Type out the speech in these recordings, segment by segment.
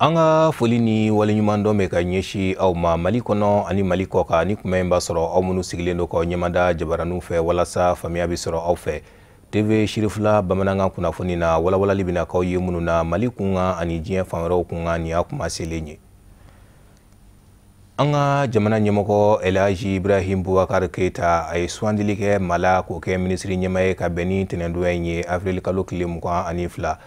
An ka foli ni waleɲumandɔn bɛ ka ɲɛsin aw ma Mali kɔnɔ ani Mali kɔkan ni kuma in b'a sɔrɔ aw minnu sigilen don k'aw ɲɛmada jabaraninw fɛ walasa faamuya bɛ sɔrɔ aw fɛ. TV Sirifila bamanankan kunnafoni na walawalali bɛna k'aw ye minnu na Mali kunkan ani diɲɛ fan wɛrɛw kunkan nin y'a kuma selen ye. An ka jamana ɲɛmɔgɔ El Hadji Ibrahim Boubacar Keita a ye sugandili kɛ maa la k'o kɛ minisiri ɲɛmaa ye ka bɛn ni tɛnɛndonya in ye avril kalo tile 22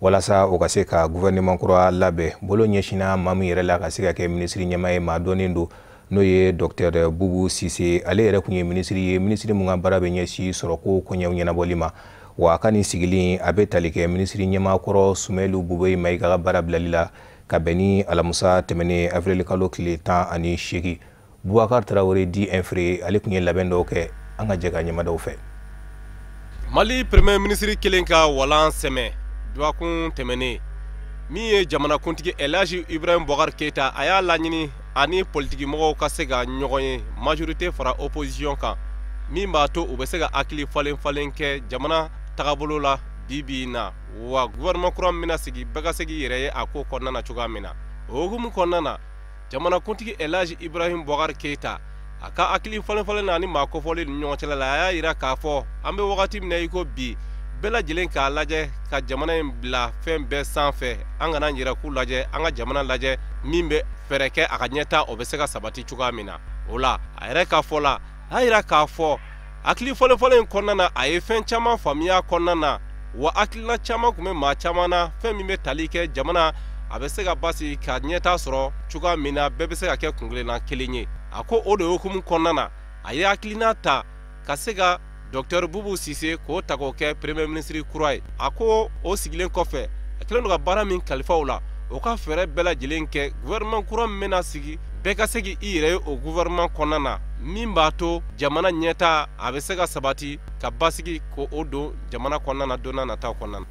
walasa o ka se ka gouvernement kura labɛn. Bolo ɲɛsinna maa min yɛrɛ la ka se ka kɛ minisiri ɲɛmaa ye maa dɔnnen don n'o ye docteur Boubou Cissé. Ale yɛrɛ tun ye minisiri ye, minisiri mun ka baara bɛ ɲɛsin sɔrɔko koɲɛw ɲɛnabɔli ma. Wa a ka nin sigili a bɛ tali kɛ minisiri ɲɛmaa kɔrɔ Soumeylou Boubèye Maïga ka baara bilali la ka bɛn ni alamisa tɛmɛnen avril kalo tile 18. Boubacar Traoré dit Infré ale tun ye labɛn dɔw kɛ, an ka jɛ ka ɲɛmadaw fɛ. Mali premier ministre kelen ka walan sɛmɛ dɔgɔkun tɛmɛnen min ye jamanakuntigi El Hadji Ibrahim Boubacar Keita a y'a laɲini ani politiki mɔgɔw ka se ka ɲɔgɔn ye majorité fara opposition kan min b'a to u bɛ se ka hakili falen falen kɛ jamana tagabolo la bi bi in na, wa gouvernement kura min bɛna sigi bɛɛ ka se k'i yɛrɛ ye a ko kɔnɔna na cogoya min na. O hukumu kɔnɔna na jamanakuntigi El Hadji Ibrahim Boubacar Keita a ka hakili falen falen na ani maa kofɔlen ni ɲɔgɔn cɛla la, a y'a yira k'a fɔ an bɛ wagati min na i ko bi bɛɛ lajɛlen k'a lajɛ ka jamana in bila fɛn bɛɛ sanfɛ, an kana yɛrɛkun lajɛ, an ka jamana lajɛ min bɛ fɛɛrɛ kɛ a ka ɲɛta o bɛ se ka sabati cogoya min na. O la a yɛrɛ ka fɔ la, a y'a yira k'a fɔ hakili fɔlen fɔlen in kɔnɔna na a ye fɛn caman faamuya kɔnɔna na, wa hakilina caman tun bɛ maa caman na fɛn min bɛ tali kɛ jamana a bɛ se ka basigi ka ɲɛta sɔrɔ cogoya min na, bɛɛ bɛ se ka kɛ kunkelenna kelen ye. A ko o de hukumu kɔnɔna na a ye hakilina ta ka se ka docteur Boubou Cissé k'o ta k'o kɛ premier ministre kura ye. A ko o sigilen kɔfɛ a kɛlen don ka baara min kalifa o la, o ka fɛɛrɛ bɛɛ lajɛlen kɛ gouvernement kura min bɛna sigi bɛɛ ka se k'i yɛrɛ ye o gouvernement kɔnɔna na min b'a to jamana ɲɛta a bɛ se ka sabati ka basigi k'o don jamana kɔnɔna na don n'a nataw kɔnɔna na.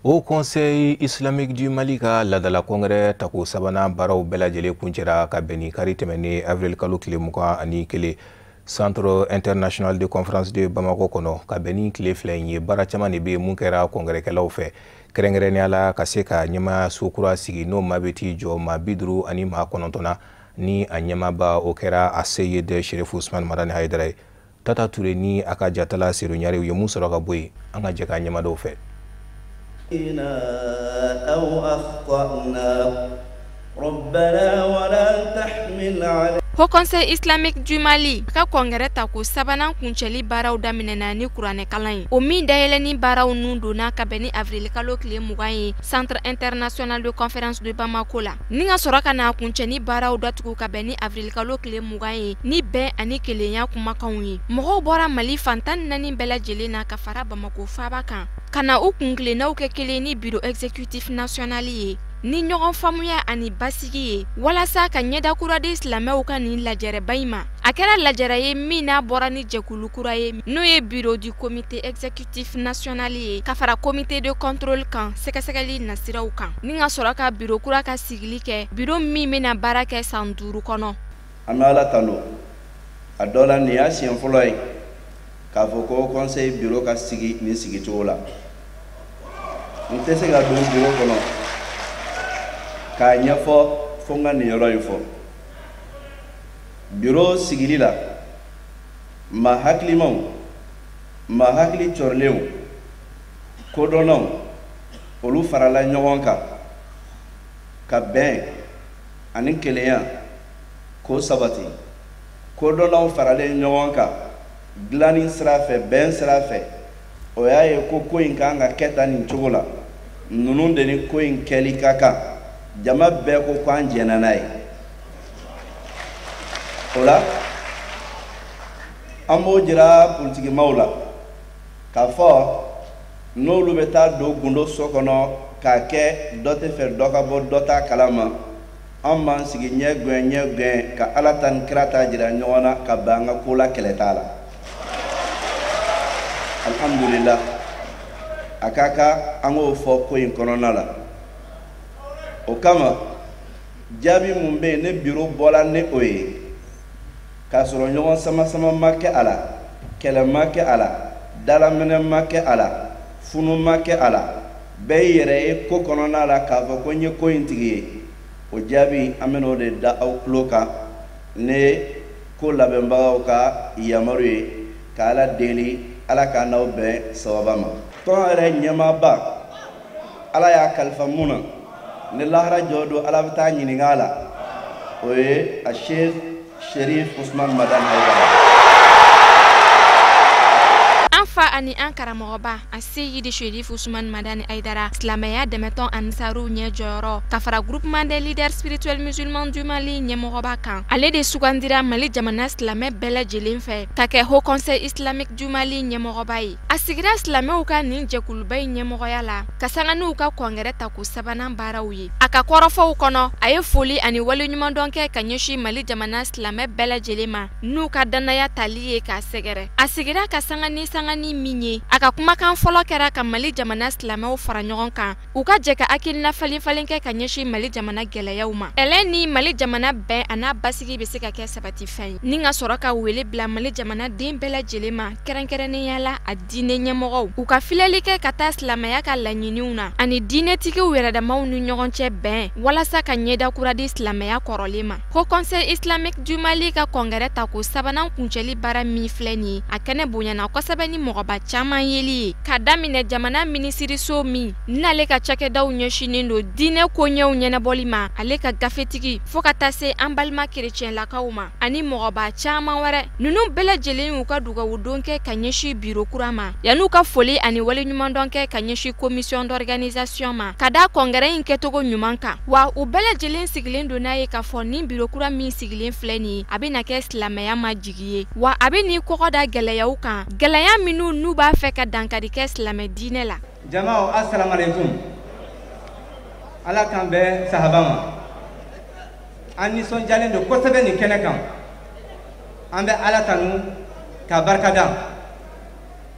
Haut Conseil islamique du Mali ka laadala congrès tako sabanan baaraw bɛɛ lajɛlen kuncɛra ka bɛn ni kari tɛmɛnen avril kalo tile 21 Centre international de conférence de Bamako kɔnɔ. Ka bɛn ni tile fila in ye, baara caman de bɛ yen mun kɛra congrès-kɛlaw fɛ, kɛrɛnkɛrɛnnenya la ka se ka ɲɛmaayaso kura sigi n'o maa bɛ t'i jɔ maa 59 na ni a ɲɛmaaba o kɛra a Seyid Cherif Ousmane Madani Haidara ye. Tata Touré ni a ka jatala Seydou Ɲare u ye mun sɔrɔ ka bɔ yen, an ka jɛ k'a ɲɛmadaw fɛ. Haut Conseil islamique du Mali ka congrès tako sabanan kuncɛli baaraw daminɛna ni kuranɛkalan ye, o min dayɛlɛni baaraw nun donna ka bɛn ni avril kalo tile 20 ye Centre international de conférence de Bamako la, ni ka sɔrɔ ka na kuncɛni baaraw datugu ka bɛn ni avril kalo tile 20 ye ni bɛn ani kelenya kumakanw ye. Mɔgɔw bɔra Mali fan 14 bɛɛ lajɛlen na ka fara Bamako faaba kan ka na u kunkilennaw kɛ kelen ni bureau exécutif national ye ni ɲɔgɔn faamuya ani basigi ye walasa ka ɲɛda kura di silamɛw ka nin lajɛrɛba in ma. A kɛra lajɛrɛ ye min n'a bɔra ni jɛkulu kura ye n'o ye bureau du comité exécutif national ye ka fara comité de contrôle kan sɛgɛsɛgɛli nasiraw kan, ni ka sɔrɔ ka bureau kura ka sigili kɛ, bureau min bɛna baara kɛ san 5 kɔnɔ. An bɛ Ala tanu a dɔ la, nin y'a siɲɛ fɔlɔ ye k'a fɔ ko conseil bureau ka sigi nin sigicogo la. N tɛ se ka don bureau kɔnɔ k'a ɲɛfɔ fo n ka nin yɔrɔ in fɔ. Bureau sigili la, maa hakilimaw, maa hakili cɔrilenw, kodɔnnaw, olu farala ɲɔgɔn kan ka bɛn ani kelenya k'o sabati. Kodɔnnaw faralen ɲɔgɔn kan dilanni sira fɛ, bɛn sira fɛ, o y'a ye ko ko in kan ka kɛ tan nin cogo la. Ninnu de ni ko in kɛli ka kan. Jama bɛɛ ko k'an jɛnna n'a ye. O la an b'o jira politikimaw la k'a fɔ n'olu bɛ taa don gundo so kɔnɔ k'a kɛ dɔ tɛ fɛ dɔ ka bɔ dɔ t'a kalama, an b'an sigi ɲɛ gɛn ɲɛ gɛn ka Ala ta ni kira ta jira ɲɔgɔn na ka bɛn an ka ko la kɛlɛ t'a la. Alhamdulillah, a ka kan an k'o fɔ ko in kɔnɔna la. O kama Jaabi mun bɛ yen, ne biro bɔla ni o ye, k'a sɔrɔ ɲɔgɔn sama-sama ma kɛ a la, kɛlɛ ma kɛ a la, dalaminɛ ma kɛ a la, funu ma kɛ a la, bɛɛ y'i yɛrɛ ye ko kɔnɔna la k'a fɔ ko n ye ko in tigi ye. O jaabi, an bɛn'o de da aw tulo kan ne ko labɛnbagaw ka yamaru ye, ka Ala deli, Ala k'an n'aw bɛn sababa ma. Tɔn yɛrɛ ɲɛmaaba, Ala y'a kalifa mun na, ni lahara jɔ don, Ala bɛ taa ɲininka a la, o ye a Sheikh Sherif Usman Madani Hayidara. An fa ani an karamɔgɔba, a Seyidi Sherif Usman Madani Aidara, silamɛya dɛmɛtɔn Ansaru ɲɛ jɔyɔrɔ ka fara Groupement des leaders spirituels musulmans du Mali ɲɛmɔgɔba kan, ale de sugandira Mali jamana silamɛ bɛɛ lajɛlen fɛ ka kɛ Haut Conseil islamique du Mali ɲɛmɔgɔba ye. A sigira silamɛw ka nin jɛkuluba in ɲɛmɔgɔya la ka sanga n'u ka kɔngɛrɛ tako sabanan baaraw ye. A ka kɔrɔfɔw kɔnɔ, a ye foli ani waleɲumandɔn kɛ ka ɲɛsin Mali jamana silamɛ bɛɛ lajɛlen ma n'u ka dannaya tali ye k'a sɛgɛrɛ. A sigira ka sanga ni sanga ni min ye, a ka kumakan fɔlɔ kɛra ka Mali jamana silamɛw fara ɲɔgɔn kan, u ka jɛ ka hakilina falen falen kɛ ka ɲɛsin Mali jamana gɛlɛyaw ma, ɛlɛ ni Mali jamana bɛn a n'a basigi bɛ se ka kɛ sabatifɛn ye, ni ka sɔrɔ ka wele bila Mali jamana den bɛɛ lajɛlen ma, kɛrɛnkɛrɛnnenya la a diinɛ ɲɛmɔgɔw, u ka filɛli kɛ ka taa silamɛya ka laɲiniw na ani diinɛtigiw yɛrɛdamaw ni ɲɔgɔn cɛ bɛn, walasa ka ɲɛda kura di silamɛya kɔrɔlen ma. Haut Conseil islamique du Mali ka kɔngɛrɛ tako sabanan kuncɛli baara min filɛ nin ye, a kɛnɛ bonyana kosɛbɛ ni mɔgɔba caman yeli ye, ka daminɛ jamana minisiriso min n'ale ka cakɛdaw ɲɛsinnen don diinɛ koɲɛw ɲɛnabɔli ma, ale ka gafetigi, fo ka taa se an balima kerecɛnlakaw ma ani mɔgɔba caman wɛrɛ. Ninnu bɛɛ lajɛlen y'u ka dugawudon kɛ ka ɲɛsin biro kura ma, yan'u ka foli ani waleɲumandɔn kɛ ka ɲɛsin commission d'organisation ma ka da kɔngɛrɛ in kɛcogo ɲuman kan. Wa u bɛɛ lajɛlen sigilen don n'a ye k'a fɔ nin biro kura min sigilen filɛ nin ye, a bɛna kɛ silamɛya ma jigi ye, wa a bɛ n'i kɔgɔ da gɛlɛyaw kan, gɛlɛya minnu n'u b'a fɛ ka dankari kɛ silamɛ diinɛ la. Jamaaw, assalamu alaikum. Ala k'an bɛn sahaba ma. An nisɔndiyalen don kosɛbɛ nin kɛnɛ kan. An bɛ Ala tanu ka barika da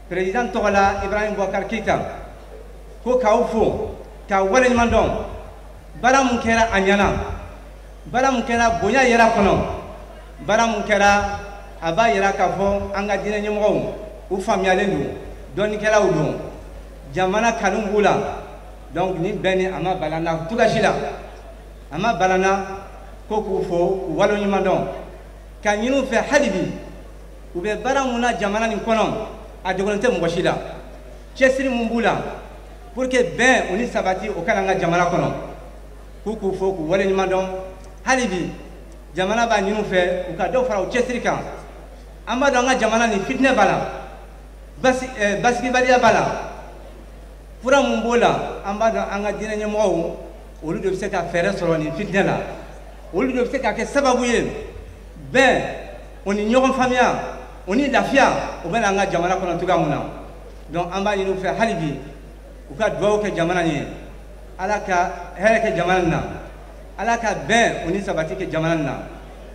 président tɔgɔ la, Ibrahim Boubacar Keita, ko k'aw fo k'aw waleɲuman dɔn. Baara mun kɛra, a ɲɛna. Baara mun kɛra, bonya yɛrɛ kɔnɔ. Baara mun kɛra, a b'a yira k'a fɔ an ka diinɛ ɲɛmɔgɔw, u faamuyalen don, dɔnnikɛlaw don, jamana kanu b'u la. Donc nin bɛɛ ni a ma bala n na cogoya si la, a ma bala n na ko k'u fo k'u waleɲuman dɔn, ka ɲini u fɛ hali bi, u bɛ baara mun na jamana nin kɔnɔ, a dogolen tɛ mɔgɔ si la, cɛsiri mun b'u la pour que bɛn o ni sabati o kana an ka jamana kɔnɔ, k'u fo k'u waleɲuman dɔn. Hali bi, jamana b'a ɲini u fɛ u ka dɔ fara u cɛsiri kan. An b'a dɔn an ka jamana nin, fitinɛ b'a la, basigibaliya b'a la. Fura mun b'o la, an b'a dɔn an ka diinɛ ɲɛmɔgɔw, olu de bɛ se ka fɛɛrɛ sɔrɔ nin fitinɛ la, olu de bɛ se ka kɛ sababu ye bɛn o ni ɲɔgɔn faamuya o ni lafiya o bɛ na an ka jamana kɔnɔ cogoya mun na. Donc an b'a ɲini u fɛ hali bi, u ka dugawu kɛ jamana nin ye, Ala ka hɛrɛ kɛ jamana nin na, Ala ka bɛn o ni sabati kɛ jamana nin na.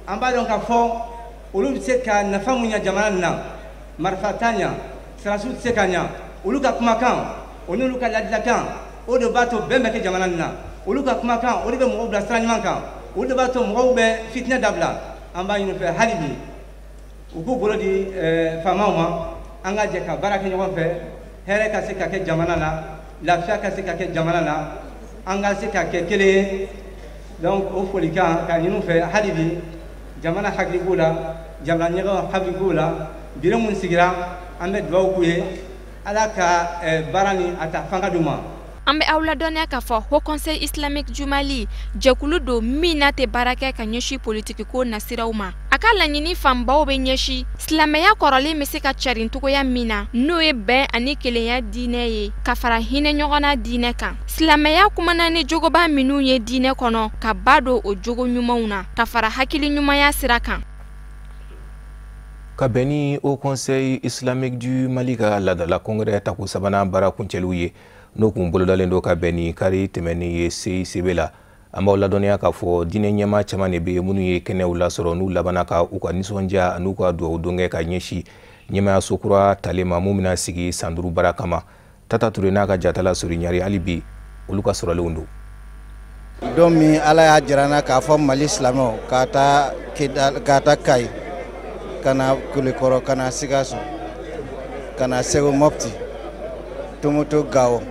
An b'a dɔn k'a fɔ olu bɛ se ka nafa mun ɲɛ jamana nin na, marifa t'a ɲa, sirasiw tɛ se ka ɲa. Olu ka kumakan o n'olu ka ladilikan, o de b'a to bɛn bɛ kɛ jamana nin na. Olu ka kumakan, o de bɛ mɔgɔw bila sira ɲuman kan, olu de b'a to mɔgɔw bɛ fitinɛ dabila. An b'a ɲini u fɛ hali bi, u k'u bolo di faamaw ma, an ka jɛ ka baara kɛ ɲɔgɔn fɛ, hɛrɛ ka se ka kɛ jamana na, lafiya ka se ka kɛ jamana na, an ka se ka kɛ kelen ye. Donc o folikan ka ɲini u fɛ hali bi. Jamana hakili b'u la, jamana ɲɛmɔgɔw hakili b'u la. Biro mun sigira, an bɛ dugawu k'u ye, Ala ka baara ni a ta fanga d'u ma. An bɛ aw ladɔnniya k'a fɔ Haut Conseil islamique du Mali, jɛkulu don min n'a tɛ baara kɛ ka ɲɛsin politikiko nasiraw ma. A ka laɲini fanbaw bɛ ɲɛsin silamɛya kɔrɔlen bɛ se ka carin cogoya min na, n'o ye bɛn ani kelenya diinɛ ye ka fara hinɛ ɲɔgɔnna diinɛ kan. Silamɛya kumana ni jogoba minnu ye diinɛ kɔnɔ, ka ba don o jogo ɲumanw na ka fara hakili ɲumanya sira kan. Ka bɛn ni Haut Conseil islamique du Mali ka laadala congrès tako sabanan baara kuncɛliw ye, n'o kun bolodalen don ka bɛn ni kari tɛmɛnen ye CICB la, an b'aw ladɔnniya k'a fɔ diinɛ ɲɛmaa caman de bɛ yen minnu ye kɛnɛw lasɔrɔ, n'u labanna ka u ka nisɔndiya n'u ka dugawu don kɛ ka ɲɛsin ɲɛmaayaso kura talen ma, mun bɛna sigi san 5 baara kama. Tata Ture n'a ka jatala Sori Ɲari, hali bi olu ka sɔrɔlenw don. Don min Ala y'a jira n na k'a fɔ Mali silamɛw ka taa Kidal, ka taa Kayi, ka na Kulikɔrɔ, ka na Sikaso, ka na Segu, Mopti, Tumutu, Gawo,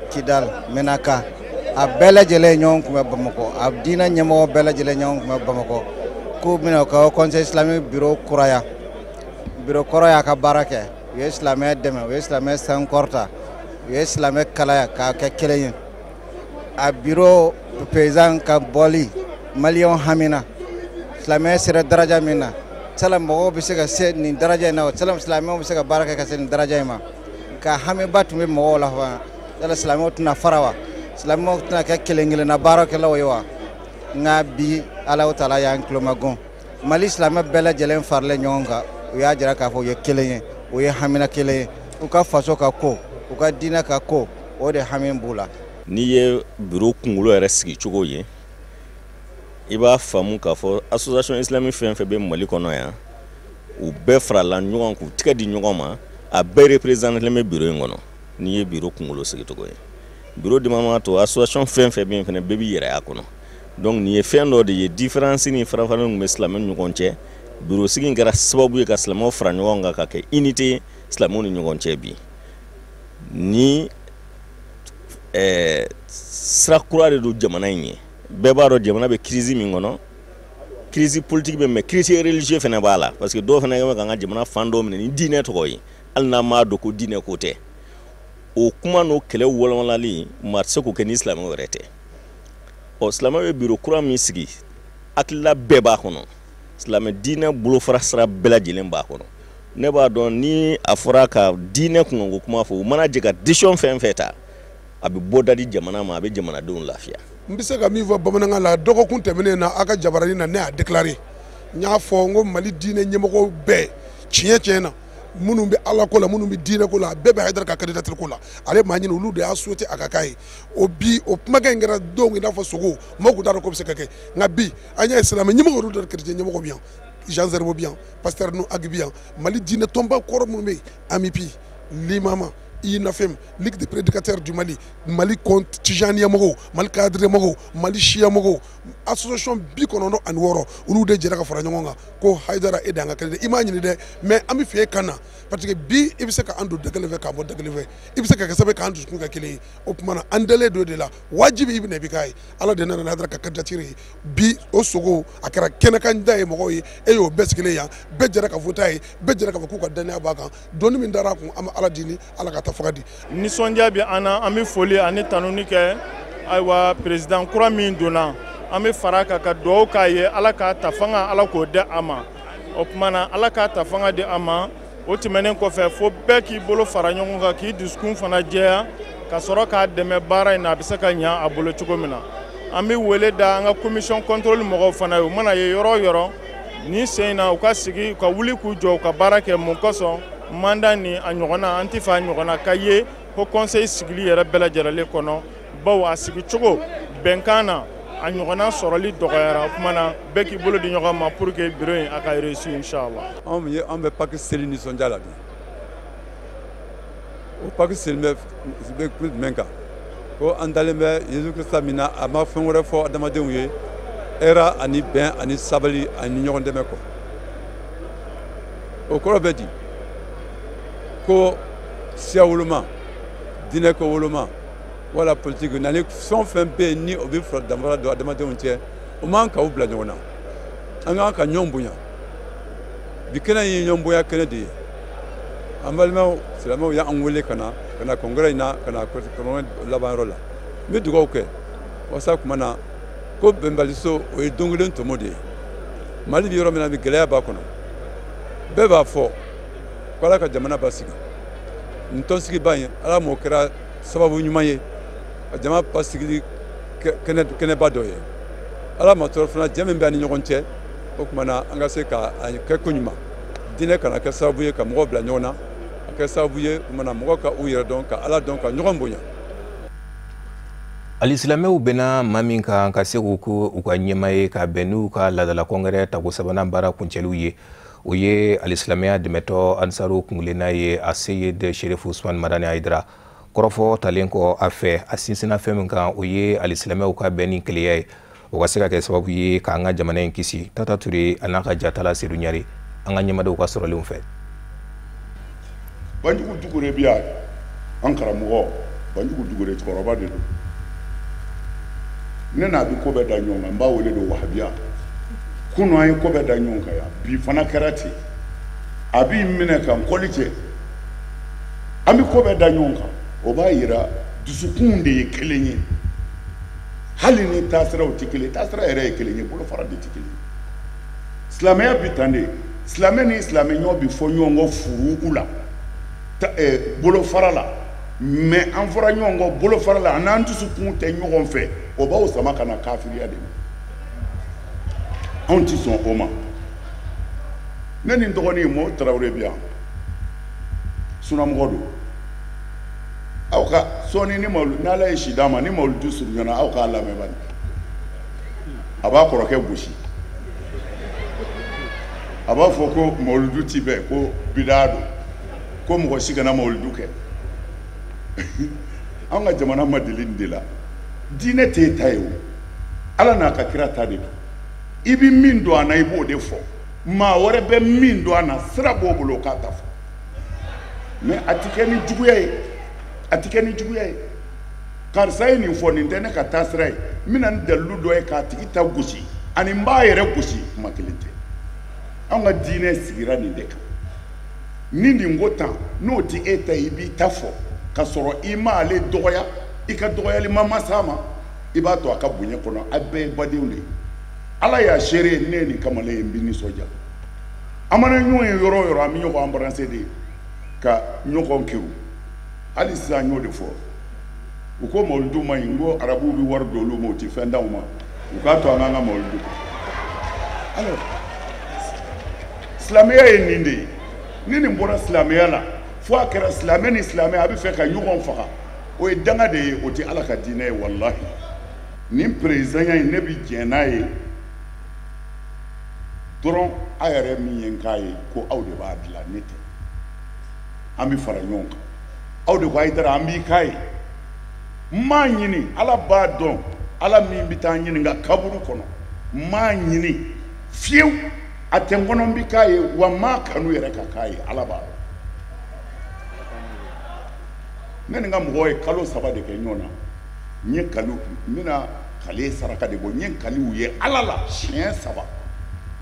Kidal, Menaka, a bɛɛ lajɛlen ye ɲɔgɔn kunbɛn Bamakɔ. A diinɛ ɲɛmɔgɔ bɛɛ lajɛlen ɲɔgɔn kunbɛn Bamakɔ k'u bɛna u ka conseil islamique bureau kuraya. Bureau kɔrɔ y'a ka baara kɛ, u ye silamɛ dɛmɛ, u ye silamɛ sankɔrɔta, u ye silamɛ kalaya k'a kɛ kelen ye. A bureau président ka bɔli, maliyɛnw hamina silamɛ sera daraja min na, sala mɔgɔw bɛ se ka se nin daraja in na, sala silamɛw bɛ se ka baara kɛ ka se nin daraja in ma. Ka hamiba tun bɛ mɔgɔw la fana, yala silamɛw tɛna fara wa, silamɛw tɛna kɛ kelen kelenna baarakɛlaw ye wa? Nka bi Ala taala y'an tulomagɔn, Mali silamɛ bɛɛ lajɛlen faralen ɲɔgɔn kan, u y'a jira k'a fɔ u ye kelen ye, u ye hamina kelen ye, u ka faso ka ko, u ka diinɛ ka ko, o de hami b'u la. N'i ye bureau kunkolo yɛrɛ sigi cogo ye, i b'a faamu k'a fɔ association islamique fɛn fɛn bɛ Mali kɔnɔ yan, u bɛɛ farala ɲɔgɔn k'u tɛgɛ di ɲɔgɔn ma, a bɛɛ représenté bɛ bureau in kɔnɔ. N'i ye bureau kunkolo sigi cogo ye, bureau dima to association fɛn fɛn bɛ yen fɛnɛ, bɛɛ b'i yɛrɛ y'a kɔnɔ. Donc nin ye fɛn dɔ de ye, différence ni farafara min bɛ silamɛw ni ɲɔgɔn cɛ, bureau sigi in kɛra sababu ye ka silamɛw fara ɲɔgɔn kan ka kɛ unité silamɛw ni ɲɔgɔn cɛ. Bi ni sira kura de don jamana in ye. Bɛɛ b'a dɔn jamana bɛ crise min kɔnɔ, crise politique bɛ, mais crise religieux fana b'a la, parce que dɔw fana bɛ k'an ka jamana fan dɔw minɛ ni diinɛ tɔgɔ ye, hali n'an m'a dɔn ko diinɛ ko tɛ. O kuma n'o kɛlɛ walawalali, maa tɛ se k'o kɛ ni silamɛw yɛrɛ tɛ. Ɔ silamɛw ye bureau kura min sigi, hakilila bɛɛ b'a kɔnɔ, silamɛ diinɛ bolofara sira bɛɛ lajɛlen b'a kɔnɔ. Ne b'a dɔn ni a fɔra ka diinɛ kunkanko kuma fɔ, u mana jɛ ka décision fɛn fɛn ta, a bɛ bɔ da di jamana ma, a bɛ jamanadenw lafiya. N bɛ se ka min fɔ bamanankan la, dɔgɔkun tɛmɛnen na, aw ka jabaranin na, ne y'a déclaré, n y'a fɔ n ko Mali diinɛ ɲɛmɔgɔw bɛɛ, tiɲɛ tiɲɛ na, minnu bɛ Ala ko la, minnu bɛ diinɛ ko la, a bɛɛ bɛ Hayidara ka candidature ko la. Ale maa ɲini olu de y'a souhaité a ka k'a ye. O bi o kumakan in kɛra don i n'a fɔ sogo, mɔgɔw tun t'a dɔn k'o bɛ se ka kɛ. Nka bi an y'a ye silamɛ ɲɛmɔgɔ olu de chrétien ɲɛmɔgɔ bɛ yan, Jean Zerbo bɛ yan, pasteur nu Agi bɛ yan, Mali diinɛ tɔnba kɔrɔ minnu bɛ yen, AMIPI, Limama, INAFEM, Ligue des prédicateurs du Mali, Mali Tijaniya mɔgɔw, Mali Kadiriya mɔgɔw, Mali Siya mɔgɔw, association 96, olu de jɛra ka fara ɲɔgɔn kan ko Hayidara e de y'an ka candidat. I m'a ɲini dɛ, mais an bɛ fɛ e ka na, parce que bi i bɛ se k'an don da kelen fɛ k'an bɔ da kelen fɛ, i bɛ se ka kɛ sababu ye k'an dusukun kɛ kelen ye. O tuma na an dalen don de la, wajibi i bɛ na i bɛ k'a ye. Ala de nana ni Hayidara ka candidature ye bi, o sogo a kɛra kɛnɛkan da ye mɔgɔw ye, e y'o bɛɛ sigilen yan, bɛɛ jɛra ka voter a ye, bɛɛ jɛra k'a fɔ k'u ka danaya b'a kan. Dɔnni min dara a kun, an bɛ Ala deli, Ala ka taa faga di. Nisɔndiya bɛ an na, an bɛ foli ani tanuni kɛ. Ayiwa, président kura min donna, an bɛ fara kan ka dugawu k'a ye, Ala k'a ta fanga, Ala k'o di a ma. O tuma na Ala k'a ta fanga di a ma. O tɛmɛnen kɔfɛ, fo bɛɛ k'i bolo fara ɲɔgɔn kan, k'i dusukun fana jɛya, ka sɔrɔ k'a dɛmɛ baara in na, a bɛ se ka ɲɛ a bolo cogo min na. An bɛ wele da an ka commission contrôle mɔgɔw fana ye, u mana ye yɔrɔ o yɔrɔ nin sen in na, u ka sigi, u ka wuli k'u jɔ, u ka baara kɛ. Mun kosɔn mandat ni a ɲɔgɔnna, an tɛ fɛ a ɲɔgɔnna ka ye ko conseil sigili yɛrɛ bɛɛ lajɛlen kɔnɔ, bawo a sigicogo bɛnkan na, a ɲɔgɔnna sɔrɔli dɔgɔyara. O tuma na bɛɛ k'i bolo di ɲɔgɔn ma pour que bureau in a ka réussir, inchallah. Anw ye an bɛ Pâques seli nisɔndiya la bi. O Pâques seli bɛ kun jumɛn kan? Ko an dalen bɛ Yesu Kirista min na, a ma fɛn wɛrɛ fɔ adamadenw ye hɛrɛ ani bɛn ani sabali ani ɲɔgɔn dɛmɛ kɔ. O kɔrɔ bɛ di ko siya woloma, diinɛ ko woloma, wala politiki na ni fɛn o fɛn bɛ yen ni o bɛ fara danfara don adamadenw cɛ, o man k'aw bila ɲɔgɔn na. An kan ka ɲɔgɔn bonya. Bi kɛnɛ in ye ɲɔgɔn bonya kɛnɛ de ye. An balimaw silamɛw y'an wele ka na congrès in na, ka na congrès labanyɔrɔ la. N bɛ dugawu kɛ walasa tuma na ko bɛnbaliso o ye don kelen tɔmɔ de ye. Mali bɛ yɔrɔ min na bi, gɛlɛya b'a kɔnɔ. Bɛɛ b'a fɔ ko Ala ka jamana basigi. Nin tɔnsigiba in, Ala m'o kɛra sababu ɲuman ye ka jama basigili kɛnɛba dɔ ye. Ala ma tɔɔrɔ fana jɛ min bɛ an ni ɲɔgɔn cɛ, o tuma na an ka se k'a kɛ ko ɲuman. Diinɛ kana kɛ sababu ye ka mɔgɔw bila ɲɔgɔn na, a kɛ sababu ye o tuma na mɔgɔw ka u yɛrɛ dɔn, ka Ala dɔn, ka ɲɔgɔn bonya. Alisilamɛw bɛnna maa min kan ka se k'u ko u ka ɲɛmaa ye ka bɛn n'u ka laadala kɔngɛrɛ tako sabanan baara kuncɛliw ye, o ye alisilamɛya dɛmɛtɔ Ansaru kungilenna ye, a Seyid Sherif Usman Madani Hayidara. Kɔrɔfɔ talen kɔ a fɛ, a sinsinna fɛn min kan, o ye alisilamɛw ka bɛn ni kelenya ye, o ka se ka kɛ sababu ye k'an ka jamana in kisi. Tata Ture a n'a ka jatala Sedu Ɲare, an ka ɲɛmadenw ka sɔrɔlenw fɛ. Banjugu Dukure bi yan, an karamɔgɔ Banjugu Dukure cɛkɔrɔba de don. Ne n'a bɛ ko bɛɛ da ɲɔgɔn kan, n b'a wele de wahabiya. Kunun an ye ko bɛɛ da ɲɔgɔn kan yan, bi fana kɛra ten. A b'i minɛ ka n kɔli cɛ, an bɛ ko bɛɛ da ɲɔgɔn kan. O b'a yira dusukunw de ye kelen ye, hali ni taasiraw tɛ kelen, taasira yɛrɛ ye kelen ye, bolofara de tɛ kelen ye. Silamɛya bi tan de, silamɛ ni silamɛ ɲɔgɔn bi fɔ ɲɔgɔn kɔ furuku la, bolofara la, mais an fɔra ɲɔgɔn kɔ bolofara la, an n'an dusukun tɛ ɲɔgɔn fɛ, o b'aw sama ka na kafiriya de ma. Anw tɛ sɔn o ma. Ne ni n dɔgɔnin Mɔ Tarawele bi yan, sunamɔgɔ don. Aw ka sɔɔni ni mawulu, n'Ala ye si d'a ma, ni mawuludu surunyana, aw k'a lamɛn bani. A b'a kɔrɔkɛ gosi, a b'a fɔ ko mawuludu ti bɛn, ko bidaa don, ko mɔgɔ si kana mawuludu kɛ. An ka jamana ma deli nin de la. Diinɛ t'e ta ye o, Ala n'a ka kira ta de don. I bɛ min dɔn a na, i b'o de fɔ. Maa wɛrɛ bɛ min dɔn a na, sira b'o bolo, o k'a ta fɔ. Mais a ti kɛ ni juguya ye, a ti kɛ ni juguya ye. Karisa ye nin fɔ, nin tɛ ne ka taasira ye, n bɛna ni dalilu dɔ ye k'a tigi ta gosi, ani n b'a yɛrɛ gosi, kuma kelen tɛ. Anw ka diinɛ sigira nin de kan. Ni nin ko tan, n'o tɛ e ta ye, i b'i ta fɔ ka sɔrɔ i m'ale dɔgɔya, i ka dɔgɔyali ma s'a ma, i b'a to a ka bonya kɔnɔ. A bɛɛ ye badenw de ye. Ala y'a seere, ne ye nin kamalen ye, n bɛ nisɔndiya. An mana ɲɔgɔn ye yɔrɔ o yɔrɔ, an bɛ ɲɔgɔn embrasser de ka ɲɔgɔn keru. Hali sisan n y'o de fɔ, u ko mawuludu ma ɲi, n ko arabuw bɛ wari don olu ma, u tɛ fɛn d'anw ma, u k'a to an k'an ka mawuludu kɛ. Alors silamɛya ye nin de ye. Ni nin bɔra silamɛya la, fo a kɛra silamɛ ni silamɛ a bɛ fɛ ka ɲɔgɔn faga, o ye danga de ye, o tɛ Ala ka diinɛ ye walahi. Nin perezidanya in, ne bɛ jɛn n'a ye dɔrɔn, a yɛrɛ min ye n k'a ye ko aw de b'a dilan, ne tɛ. An bɛ fara ɲɔgɔn kan, aw de ko Hayidara an b'i k'a ye. N m'a ɲini, Ala b'a dɔn, Ala min bɛ taa ɲininka kaburu kɔnɔ, n m'a ɲini fiyewu, a tɛ n kɔnɔ n bɛ k'a ye, wa n m'a kanu yɛrɛ ka k'a ye, Ala b'a dɔn. Ne ni n ka mɔgɔw ye kalo 3 de kɛ ɲɔgɔn na. N ye kali, n bɛna kale saraka de bɔ, n ye kaliw ye Ala la siɲɛ 3.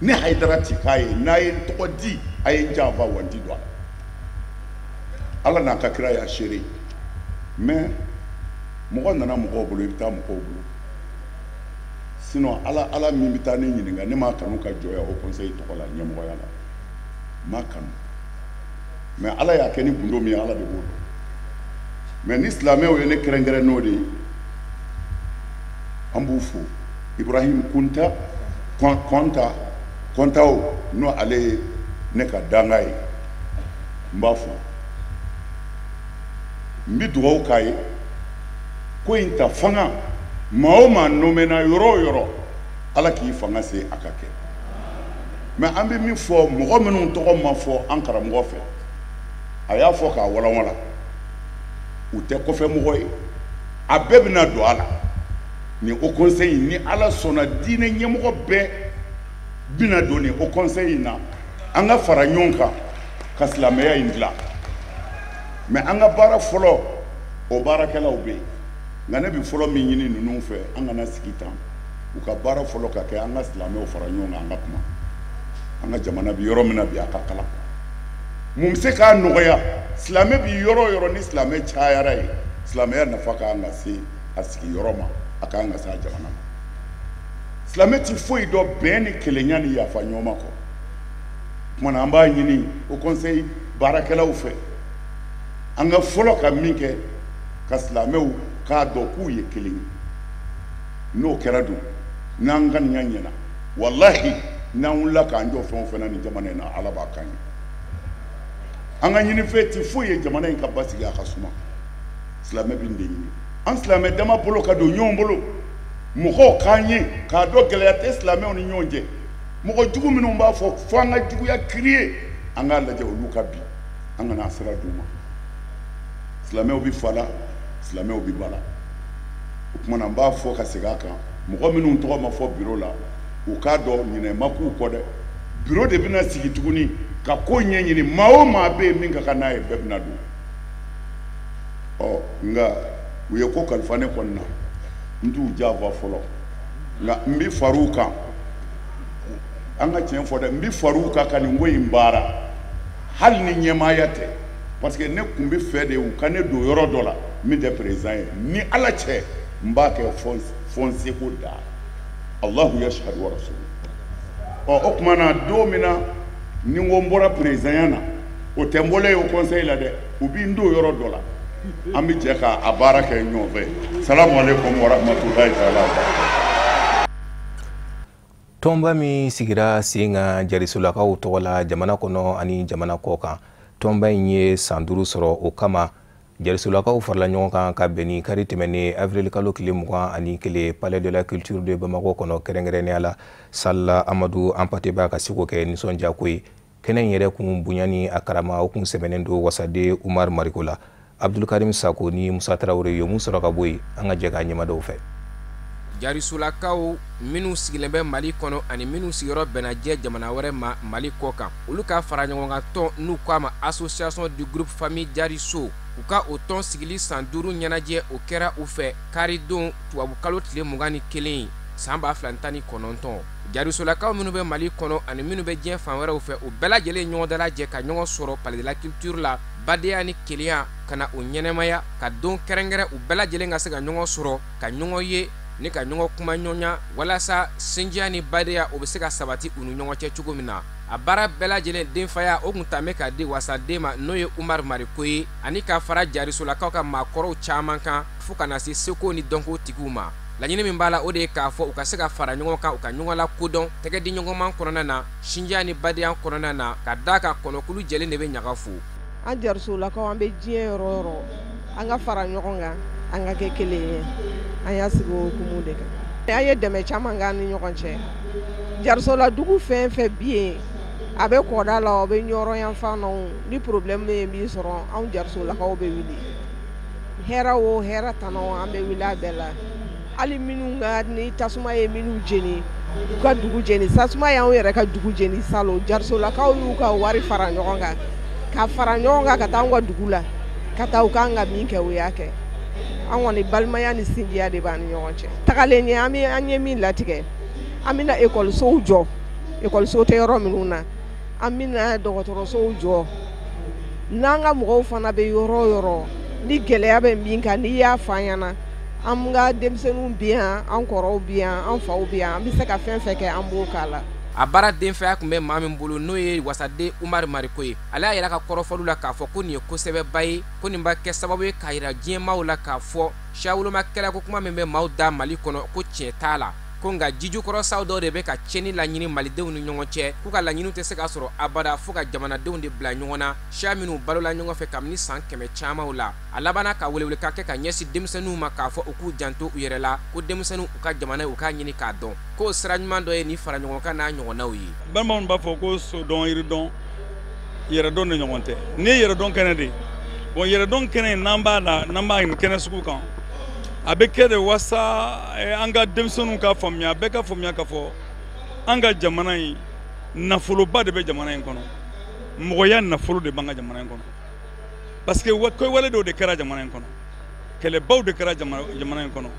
Ne Hayidara ti k'a ye, n'a ye n tɔgɔ di, a ye n janfa, wa n ti don a la. Ala n'a ka kira y'a seere. Mais mɔgɔ nana mɔgɔw bolo, i bɛ taa mɔgɔw bolo. Sinon Ala min bɛ taa ne ɲininka, ne m'a kanu ka jɔ yan o conseil tɔgɔ la ɲɛmɔgɔya la, n m'a kanu. Mais Ala y'a kɛ ni gundo min ye, Ala de b'o dɔn. Mais ni silamɛw ye ne kɛrɛnkɛrɛn n'o de ye, an b'u fo. Ibrahim Kunta Kɔnta Kɔntaw, n'o ale ye ne ka danga ye, n b'a fo. N bɛ dugawu k'a ye, ko in ta fanga, maa o maa nomena yɔrɔ o yɔrɔ, Ala k'i fanga se a ka kɛ. Mais an bɛ min fɔ, mɔgɔ minnu tɔgɔ ma fɔ an karamɔgɔ fɛ, a y'a fɔ k'a walanwalan, u tɛ kɔfɛ mɔgɔ ye, a bɛɛ bɛna don a la. Nin haut conseil in, ni Ala sɔnna, diinɛ ɲɛmɔgɔ bɛɛ bɛna don nin haut conseil in na. An ka fara ɲɔgɔn kan ka silamɛya in dilan. Mais an ka baara fɔlɔ, o baarakɛlaw bɛ yen. Nka ne bɛ fɔlɔ min ɲini ninnu fɛ, an kana sigi tan, u ka baara fɔlɔ ka kɛ an ka silamɛw fara ɲɔgɔn kan, an ka kuma. An ka jamana bɛ yɔrɔ min na bi, a ka kalan. Mun bɛ se k'a nɔgɔya? Silamɛ bɛ yɔrɔ o yɔrɔ, ni silamɛ cayara yen, silamɛya nafa ka kan ka se a sigiyɔrɔ ma, a ka kan ka se a jamana ma. Silamɛ ti foyi dɔn bɛn ni kelenya ni yafa ɲɔgɔn ma kɔ. Tuma na an b'a ɲini o conseil baarakɛlaw fɛ, an ka fɔlɔ ka min kɛ, ka silamɛw k'a dɔn k'u ye kelen ye. N'o kɛra dun, n'an ŋaniya ɲɛna, walahi n'an wulila k'an jɔ fɛn o fɛn na nin jamana in na, Ala b'a k'an ye. An ka ɲinifɛn ti foyi ye jamana in ka basigi, a ka suma. Silamɛ bɛ nin de ɲini. An silamɛ dama bolo ka don ɲɔgɔn bolo, mɔgɔw k'an ye k'a dɔn gɛlɛya tɛ silamɛw ni ɲɔgɔn cɛ. Mɔgɔ jugu minnu b'a fɔ fo an ka juguya kiriye, an k'a lajɛ olu ka bi, an kana sira d'u ma. Silamɛw bɛ fa la, silamɛw bɛ ba la. O tuma na, n b'a fɔ ka segin a kan, mɔgɔ minnu tɔgɔ ma fɔ biro la, u k'a dɔn ɲinɛ ma k'u kɔ dɛ. Biro de bɛna sigi tuguni ka ko ɲɛɲini. Maa o maa bɛ yen min ka kan n'a ye, bɛɛ bɛna don. Ɔ nka u ye ko kalifa ne kɔni na, n t'u janfa fɔlɔ, nka n bɛ far'u kan. An ka tiɲɛ fɔ dɛ, n bɛ far'u kan ka nin ko in baara, hali ni ɲɛmaaya tɛ, parce que ne tun bɛ fɛ de u ka ne don yɔrɔ dɔ la min tɛ président ye. Ni Ala cɛ, n b'a kɛ fɔ n seko da. Allahu yashhadu wa rasulu. Ɔ o tuma na, don min na ni n ko n bɔra président na, o tɛ n bɔlen ye o conseil la dɛ, u bɛ n don yɔrɔ dɔ la, an bɛ jɛ k'a baara kɛ ɲɔgɔn fɛ. Salamu aleykum wa rahmatulahi taala wa barakatuh. Tɔnba min sigira sen kan Jarisolakaw tɔgɔ la jamana kɔnɔ ani jamana kɔ kan, tɔnba in ye san 5 sɔrɔ. O kama, Jarisolakaw farala ɲɔgɔn kan ka bɛn ni kari tɛmɛnen avril kalo tile 21, Palais de la Culture de Bamako kɔnɔ, kɛrɛnkɛrɛnnenya la salle Amadou Hampâté Bâ, ka se k'o kɛ nisɔndiyako ye. Kɛnɛ in yɛrɛ kun bonya ni a karama, o kun sɛbɛnnen don wasaden Umaru Mariko la. Abdulkarim Sako ni Musa Tarawele ye mun sɔrɔ ka bɔ yen? An ka jɛ k'a ɲɛmadaw fɛ. Jarisolakaw minnu sigilen bɛ Mali kɔnɔ ani minnu sigiyɔrɔ bɛnna diɲɛ jamana wɛrɛ ma Mali kɔ kan, olu ka fara ɲɔgɔn kan tɔn n'u ko a ma Association du groupe famille Jariso, u ka o tɔn sigili san 5 ɲɛnajɛ, o kɛra u fɛ karidon tubabukalo tile 21 san 2019. Jarisolakaw minnu bɛ Mali kɔnɔ ani minnu bɛ diɲɛ fan wɛrɛw fɛ, u bɛɛ lajɛlen ɲɔgɔn dalajɛ ka ɲɔgɔn sɔrɔ Palais de la Culture la, badenya ni kelenya ka na o ɲɛnɛmaya, ka don kɛrɛnkɛrɛn u bɛɛ lajɛlen ka se ka ɲɔgɔn sɔrɔ, ka ɲɔgɔn ye ni ka ɲɔgɔn kuma ɲɔgɔnya, walasa sinjiya ni badenya o bɛ se ka sabati u ni ɲɔgɔn cɛ cogo min na. A baara bɛɛ lajɛlen denfaya o kun tun bɛ ka di wasaden ma, n'o ye Umaru Mariko ye, ani ka fara Jarisolakaw ka maakɔrɔw caman kan, fo ka na se seko ni dɔnko tigiw ma. Laɲini min b'a la, o de ye k'a fɔ u ka se ka fara ɲɔgɔn kan, u ka ɲɔgɔn la kodɔn tɛgɛ di ɲɔgɔnman kɔnɔna na, sinjiya ni badenya kɔnɔna na, ka d'a kan kɔnɔkulu jɛlen de bɛ ɲaga fo. An Jarisolakaw, an bɛ diɲɛ yɔrɔ o yɔrɔ, an ka fara ɲɔgɔn kan, an ka kɛ kelen ye. An y'a sigi o hukumu de kan. An ye dɛmɛ caman k'an ni ɲɔgɔn cɛ. Jarisola dugu fɛn fɛn bi yen, a bɛ kɔda la, a bɛ Ɲɔrɔ yan fan na, ni problème ye min sɔrɔ, anw Jarisolakaw bɛ wuli. Hɛrɛ o hɛrɛ tana o, an bɛ wuli a bɛɛ la. Hali minnu ka ni tasuma ye minnu jeni, u ka dugu jeni, tasuma y'anw yɛrɛ ka dugu jeni salon, Jarisolakaw y'u ka wari fara ɲɔgɔn kan, ka fara ɲɔgɔn kan ka taa anw ka dugu la, ka taa u kan ka min kɛ, u y'a kɛ. An kɔni, balimaya ni sinjiya de b'an ni ɲɔgɔn cɛ. Tagalen ɲɛ, an bɛ an ye min latigɛ, an bɛna ekɔlisow jɔ, ekɔliso tɛ yɔrɔ minnu na, an bɛna dɔgɔtɔrɔsow jɔ. N'an ka mɔgɔw fana bɛ yɔrɔ o yɔrɔ, ni gɛlɛya bɛ min kan, n'i y'a fɔ an ɲɛna, an ka denmisɛnninw bi yan, an kɔrɔw bi yan, an faw bi yan, an bɛ se ka fɛn fɛn kɛ, an b'o k'a la. A baara denfaya tun bɛ maa min bolo, n'o ye wasaden Umaru Mariko ye, ale y'a yira ka kɔrɔfɔliw la k'a fɔ ko nin ye kosɛbɛba ye, ko nin b'a kɛ sababu ye k'a yira diɲɛmaaw la k'a fɔ siyawoloma kɛlɛ ko kuma min bɛ maaw da Mali kɔnɔ, ko tiɲɛ t'a la, ko nka jijukɔrɔsaw dɔw de bɛ ka tiɲɛni laɲini malidenw ni ɲɔgɔn cɛ, k'u ka laɲiniw tɛ se ka sɔrɔ abada fo ka jamanadenw de bila ɲɔgɔn na, siya minnu balola ɲɔgɔn fɛ kabini san 100 camanw la. A labanna ka welewelekan kɛ ka ɲɛsin denmisɛnninw ma k'a fɔ u k'u janto u yɛrɛ la, ko denmisɛnninw u ka jamana u k'a ɲini k'a dɔn, k'o sira ɲuman dɔ ye nin fara ɲɔgɔn kan n'a ɲɔgɔnnaw ye. Balimaw b'a fɔ ko sodɔn, yiridɔn, yɛrɛdɔn de ɲɔgɔn tɛ. Nin ye yɛrɛdɔn kɛnɛ de ye. Bon, yɛrɛdɔn kɛnɛ in, n'an b'a la, n'an b'a nin kɛnɛ sugu kan, a bɛ kɛ de wasa an ka denmisɛnninw ka faamuya, bɛɛ ka faamuya k'a fɔ an ka jamana in, nafoloba de bɛ jamana in kɔnɔ, mɔgɔya nafolo de b'an ka jamana in kɔnɔ, parce que kɛwale dɔw de kɛra jamana in kɔnɔ, kɛlɛbaw de kɛra jamana in kɔnɔ,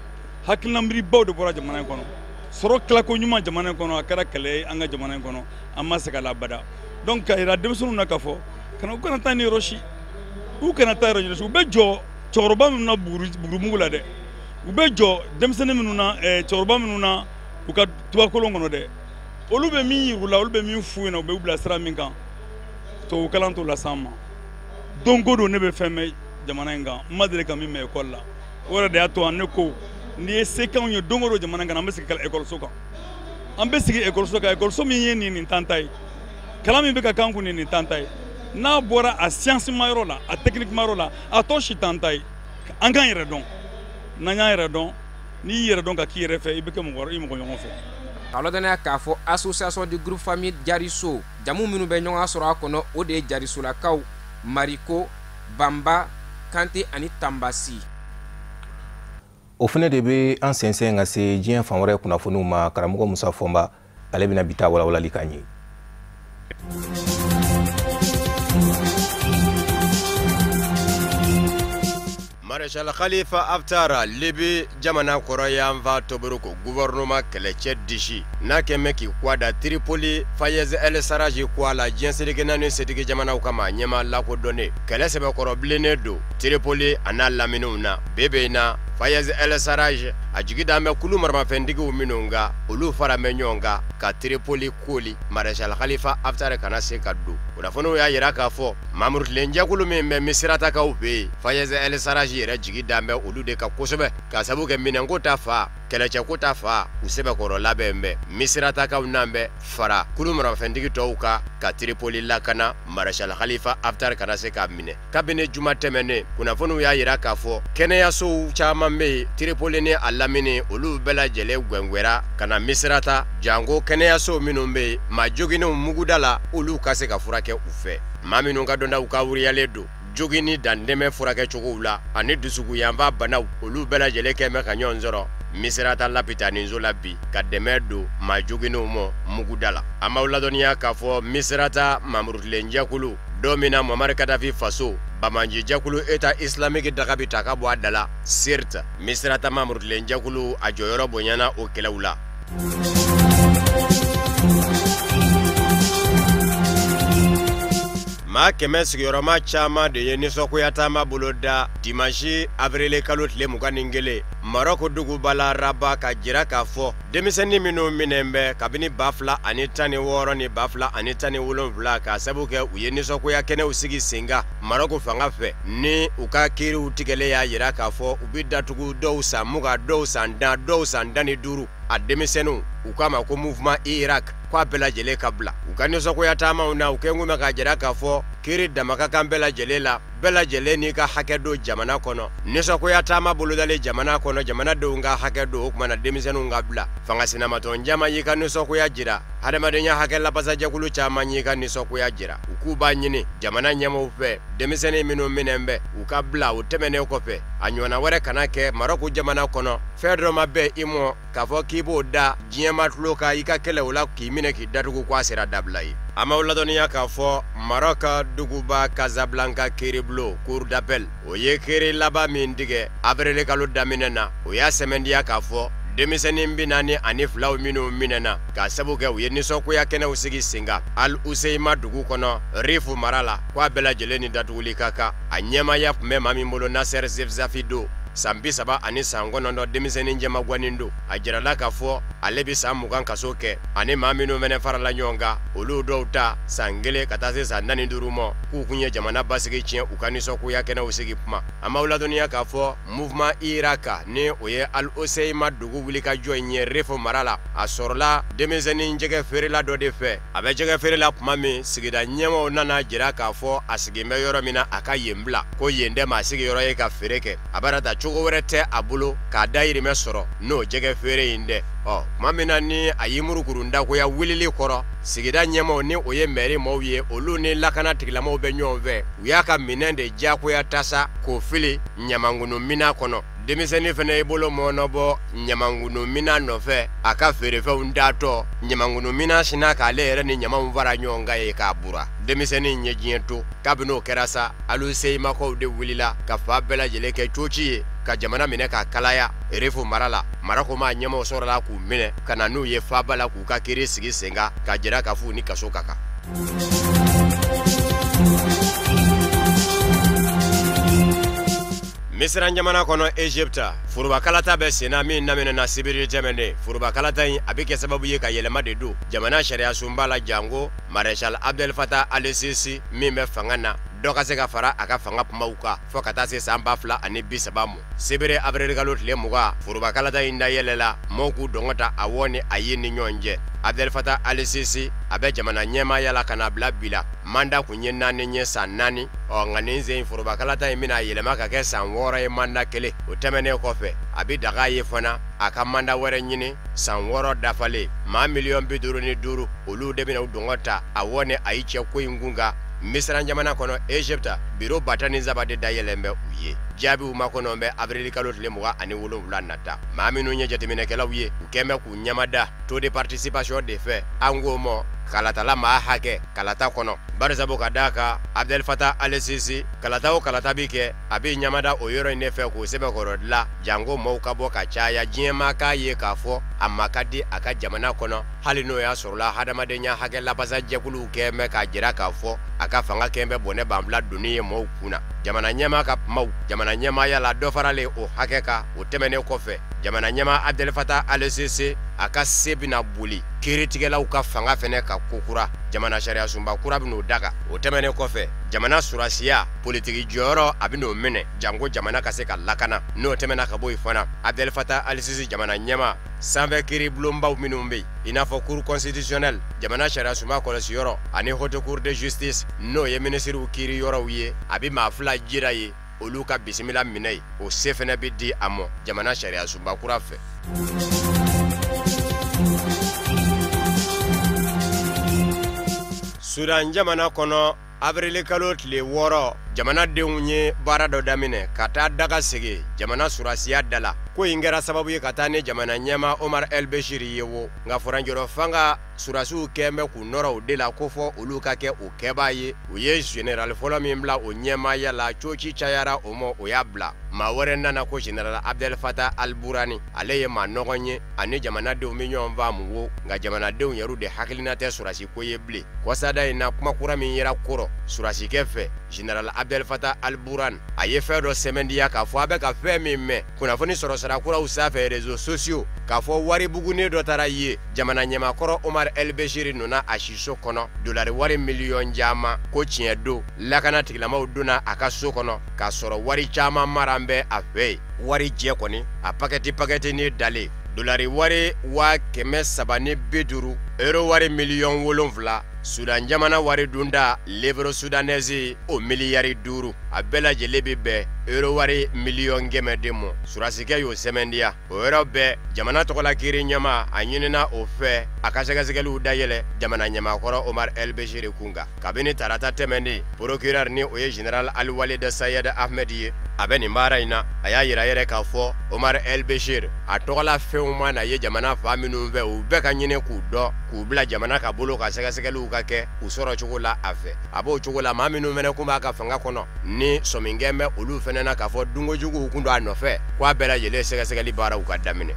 hakilinabiribaw de bɔra jamana in kɔnɔ, sɔrɔ tilako ɲuman jamana in kɔnɔ, a kɛra kɛlɛ ye an ka jamana in kɔnɔ, an ma segin a la abada. Donc ka yira denmisɛnninw na k'a fɔ kana u kana taa ni yɔrɔ si, u kana taa yɔrɔ si, u bɛ jɔ cɛkɔrɔba minnu na bugurimugu la dɛ, u bɛ jɔ denmisɛnnin minnu na, cɛkɔrɔba minnu na u ka tubakolon kɔnɔ dɛ, olu bɛ min yir'u la, olu bɛ min f'u ɲɛna, u bɛ u bila sira min kan, tubabukalan t'o las'an ma. Don o don ne bɛ fɛn mɛn jamana in kan, n ma deli ka min mɛn ekɔli la. O yɛrɛ de y'a to ne ko n'i ye se k'anw ye don o don jamana in kan, an bɛ sigi ekɔliso kan, an bɛ sigi ekɔliso kan, ekɔliso min ye nin tan ta ye, kalan min bɛ ka k'an kun nin tan ta ye, n'a bɔra a science ma yɔrɔ la, a technique ma yɔrɔ la, a tɔ si tan ta ye. An k'an yɛrɛ dɔn, n'an y'an yɛrɛ dɔn, n'i y'i yɛrɛ dɔn ka k'i yɛrɛ fɛ, i bɛ kɛ mɔgɔ i mɔgɔ ɲɔgɔn fɛ. K'a ladɔnniya k'a fɔ Association du groupe famille Jariso, jamu minnu bɛ ɲɔgɔn sɔrɔ a kɔnɔ, o de ye Jarisolakaw, Mariko, Banba, Kante ani Tanbasi. O fana de bɛ an sɛnsɛn ka se diɲɛ fan wɛrɛ kunnafoniw ma. Karamɔgɔ Musa Fɔnba, ale bɛna bi ta walawalali k'an ye. Maréchal Khalifa Haftar, Libi jamana kɔrɔyanfan Tobruk gouvernement kɛlɛcɛ disi n'a kɛn bɛ k'i kwa da Tripoli, Fayez El Sarraj ko a la diɲɛ seleke naani setigi jamanaw kama ɲɛma lakodɔnnen kɛlɛ sɛbɛkɔrɔ bilennen don Tripoli a n'a laminiw na. Bebe in na, Fayez El Sarraj a jigi dan bɛ kulu maramafɛntigiw minnu kan, olu fara bɛ ɲɔgɔn kan ka Tripoli koli, Maréchal Khalifa Haftar kana se ka don. Kunnafoniw y'a jira k'a fɔ mamurutilenjɛkulu min bɛ Misiratakaw fɛ yen, Fayez El Sarraj yɛrɛ jigi dan bɛ olu de kan kosɛbɛ, k'a sabu kɛ minɛnko ta fa, kɛlɛcɛko ta fa, u sɛbɛkɔrɔ labɛn bɛ Misiratakaw n'an bɛ fara kulu maramafɛntigi tɔw kan ka Tripoli lakana, Maréchal Khalifa Haftar kana se k'a minɛ. Kabini juma tɛmɛnen, kunnafoniw y'a jira k'a fɔ kɛnɛyasow caman bɛ yen Tripoli ni a lamini, olu bɛɛ lajɛlen gwɛngwɛra ka na Misirata, janko kɛnɛyasow minnu bɛ yen maa joginnenw muguda la, olu ka se ka furakɛ u fɛ. Maa minnu ka dɔntaw ka wuriyalen don jogin ni dantɛmɛ furakɛcogow la ani dusukunyanfan banaw, olu bɛɛ lajɛlen kɛn bɛ ka ɲɔgɔn sɔrɔ Misirata lapitaniso la bi ka dɛmɛ don maa joginnenw ma muguda la. An b'aw ladɔnniya k'a fɔ Misirata mamurutilenjɛkulu don min na Muammar Kadhafi faso bamanji jɛkulu État islamique daga bi ta ka bɔ a da la Sirte, Misirata mamurutilenjɛkulu a jɔyɔrɔ bonyana o kɛlɛw la. Maa 100 sigiyɔrɔma caman de ye nisɔngoya taama boloda dimanche avril kalo tile 21 Maroc duguba la Rabat, ka jira k'a fɔ denmisɛnnin minnu minɛn bɛ kabini 2016 ni 2017 k'a sabu kɛ u ye nisɔngoya kɛnɛw sigi sen kan Maroc fanga fɛ, ni u ka kiiriw tigɛlen y'a jira k'a fɔ u bɛ datugu dɔw san 20, dɔw san 10, dɔw san 15. A denmisɛnninw u k'a ma ko mouvement Irak, k'a bɛɛ lajɛlen ka bila u ka nisɔngoya taamaw na. U kɛn kun bɛ k'a jira k'a fɔ kiiri dama ka kan bɛɛ lajɛlen la, bɛɛ lajɛlen n'i ka hakɛ don jamana kɔnɔ. Nisɔngoya taama bolodalen jamana kɔnɔ, jamanadenw ka hakɛ don, o tuma na denmisɛnninw ka bila. Fanga sinamatɔn caman y'i ka nisɔngoya jira, hadamadenya hakɛ labasajɛkulu caman y'i ka nisɔngoya jira. U k'u b'a ɲini jamana ɲɛmaaw fɛ, denmisɛnnin minnu minɛn bɛ u ka bila. O tɛmɛnen kɔfɛ, a ɲɔgɔnna wɛrɛ kana kɛ Maroc jamana kɔnɔ. Fɛn dɔ ma bɛn i mɔ k'a fɔ k'i b'o da diɲɛma tulo kan i ka kɛlɛ o la k'i minɛ k'i datugu, k'a sera dabila ye. An b'aw ladɔnniya k'a fɔ Maroc duguba Casablanca kiiribulon cour d'appel, o ye kiiri laban min tigɛ avril kalo daminɛ na, o y'a sɛmɛntiya k'a fɔ denmisɛnnin 42 minnu minɛna k'a sabu kɛ u ye nisɔngoya kɛnɛw sigi sen kan Al Hoceima dugu kɔnɔ Rif mara la, k'a bɛɛ lajɛlen ni datuguli ka kan. A ɲɛmaaya tun bɛ maa min bolo, Nasser Zefzafi don, san 30 ani san 9, denmisɛnnin jɛmagwanin don. A jirala k'a fɔ ale bɛ san 20 kaso kɛ, ani maa minnu fana farala ɲɔgɔn kan, olu dɔw ta san 1 ka taa se san 15 ma, k'u kun ye jamana basigi tiɲɛ u ka nisɔngoya kɛnɛw sigi kuma. An b'aw ladɔnniya k'a fɔ mouvement Irak, ni o ye Al Hoceima dugu wulikajɔ in ye Rif mara la, a sɔrɔla denmisɛnnin jɛgɛ feerela dɔ de fɛ. A bɛ jɛgɛ feere la tuma min, sigida ɲɛmaaw nana jira k'a fɔ a sigin bɛ yɔrɔ min na, a ka yen bila, ko yen tɛ maa sigiyɔrɔ ye ka feere kɛ. A b'a ta cogo wɛrɛ tɛ a bolo k'a dayirimɛ sɔrɔ n'o jɛgɛ feere in dɛ. Ɔ tuma min na ni a y'i murukurun dagoya wulili kɔrɔ, sigida ɲɛmaaw, ni o ye mɛri maaw ye, olu ni lakana tigilamaaw bɛ ɲɔgɔn fɛ, u y'a ka minɛn de diyagoya tasa k'o fili ɲamankunu minan kɔnɔ. Denmisɛnnin fana y'i bolo mɔɔnɔbɔ ɲamankunu minan nɔfɛ a ka feerefɛnw datɔ, ɲamankunu minan sinna k'ale yɛrɛ ni ɲamanw fara ɲɔgɔn kan ye k'a bura. Denmisɛnnin ye diɲɛ to. Kabini o kɛra sa, Al Hoceimakaw de wulila ka fa bɛɛ lajɛlen kɛ coci ye ka jamana minɛ k'a kalaya Rif mara la. Maroc maa ɲɛmaaw sɔrɔla k'u minɛ ka na n'u ye faaba la k'u ka kiiri sigi sen kan k'a jira k'a f'u ni kaso ka kan. Misira jamana kɔnɔ Egypte, forobakalata bɛ senna min daminɛna sibiri tɛmɛnen. Forobakalata in a bɛ kɛ sababu ye ka yɛlɛma de don jamana sariya sunba la, janko Maréchal Abdel Fattah al-Sisi min bɛ fanga na, dɔ ka se ka fara a ka fanga kumaw kan fo ka taa se san 2030 ma. Sibiri avril kalo tile 20, forobakalata in dayɛlɛla, maaw k'u dɔngɔ ta awɔ ni ayi ni ɲɔgɔn cɛ. Abdel Fattah al-Sisi a bɛ jamana ɲɛmaaya la ka na bila bi la, manda kun ye 4 ye, san 4. Ɔ nka nin sen forobakalata in bɛna yɛlɛma ka kɛ san 6 ye, manda 1. O tɛmɛnen kɔfɛ, a bɛ daga ye fana a ka manda wɛrɛ ɲini san 6 dafalen. Maa 55 miliyɔn, olu de bɛna u dɔngɔ ta awɔ ni ayi cɛ ko in kun kan. Misira jamana kɔnɔ Egypte biro 13 de dayɛlɛn bɛ u ye. Jaabiw makɔnɔ bɛ avril kalo tile 27 nata. Maa minnu ye jateminɛkɛlaw ye, u kɛn bɛ k'u ɲɛmada taux de participation de fɛ, an k'o mɔ kalatala maa hakɛ kalata kɔnɔ. Barisabu ka d'a kan Abdel Fattah al-Sisi kalata o kalata bi kɛ, a bɛ ɲɛmada o yɔrɔ in de fɛ k'o sɛbɛkɔrɔ dilan, janko maaw ka bɔ ka caya diɲɛmaa k'a ye k'a fɔ a ma ka di a ka jamana kɔnɔ, hali n'o y'a sɔrɔla hadamadenya hakɛ labasa jɛkuluw kɛn bɛ k'a jira k'a fɔ a ka fanga kɛn bɛ bɔnɛ banfila donni ye maaw kun na. Jamana ɲɛmaa ka kumaw, jamana ɲɛmaaya la dɔ faralen o hakɛ kan, o tɛmɛnen kɔfɛ jamana ɲɛmaa Abdel Fattah al-Sisi a ka se bɛna boli kiiritigɛlaw ka fanga fɛnɛ ka kokura, jamana sariyasunba kura bɛn'o daga. O tɛmɛnen kɔfɛ jamana surasiya politiki jɔyɔrɔ a bɛn'o minɛ, janko jamana ka se ka lakana. N'o tɛmɛna ka bɔ yen fana, Abdel Fattah al-Sisi jamana ɲɛmaa sanfɛ kiiribulonbaw minnu bɛ yen, i n'a fɔ cour constitutionnelle, jamana sariyasunba kɔlɔsiyɔrɔ ani haute cour de justice, n'o ye minisiriw kiiri yɔrɔw ye, a bɛ maa 2 jira ye olu ka bisimila minɛ yen. O se fɛnɛ bɛ di a ma jamana sariyasunba kura fɛ. Sudan jamana kɔnɔ avril kalo tile 6, jamanadenw ye baara dɔ daminɛ ka taa daga sigi jamana surasiya da la. Ko in kɛra sababu ye ka taa ni jamana ɲɛmaa Omar El Bashir ye wo, nka furancɛrɔ fanga surasiw kɛn bɛ k'u nɔrɔ o de la ko fɔ olu ka kɛ o kɛbaa ye. U ye général fɔlɔ min bila o ɲɛmaaya la, coci cayara o ma, o y'a bila. Maa wɛrɛ nana ko général Abdel Fattah al-Burhani, ale ye maa nɔgɔn ye, ani jamanadenw bɛ ɲɔgɔn faamu wo, nka jamanadenw yɛrɛ de hakilina tɛ surasi ko ye bilen. Kɔsada in na kuma kura min yera kɔrɔ surasikɛ fɛ, général Abdel Fattah al-Burhani a ye fɛn dɔ sɛmɛndiya k'a fɔ a bɛ ka fɛn min mɛn kunnafoni sɔrɔ sira kuraw sanfɛ réseaux sociaux, k'a fɔ wari bugunen dɔ taara ye jamana ɲɛmaakɔrɔ Omar El Bashir nana a siso kɔnɔ dolari wari miliyɔn caman, ko tiɲɛ don lakana tigilamaw donna a ka so kɔnɔ k'a sɔrɔ wari caman mara bɛ a fɛ yen. Wari jɛ kɔni a pakɛti ni dalen dolari wari 350, euro wari miliyɔn 7, Sudan jamana wari dunda livre soudanaise o miliyari 5, a bɛɛ lajɛlen bɛ bɛn euro wari miliyɔn 100 de ma. Surasikɛ y'o sɛmɛndiya. O yɔrɔ bɛɛ jamana tɔgɔla kiiri ɲɛmaa a ɲinina o fɛ a ka sɛgɛsɛgɛliw dayɛlɛ jamana ɲɛmaakɔrɔ Omar El Bashir kun kan. Kabini tarata tɛmɛnen, procureur ni o ye général Al-Walid Sayed Ahmed ye, a bɛ nin baara in na. A y'a yira yɛrɛ k'a fɔ Omar El Bashir a tɔgɔla fɛnw ma na ye jamana fan minnu fɛ, u bɛɛ ka ɲini k'u dɔn k'u bila jamana ka bolo ka sɛgɛsɛgɛliw ka kɛ u sɔrɔ cogo la a fɛ. A b'o cogo la maa minnu fɛnɛ kun b'a ka fanga kɔnɔ ni sɔminkɛ bɛ olu fɛnɛ na k'a fɔ dunkojuguw kun don a nɔfɛ, k'a bɛɛ lajɛlen sɛgɛsɛgɛli baaraw ka daminɛ.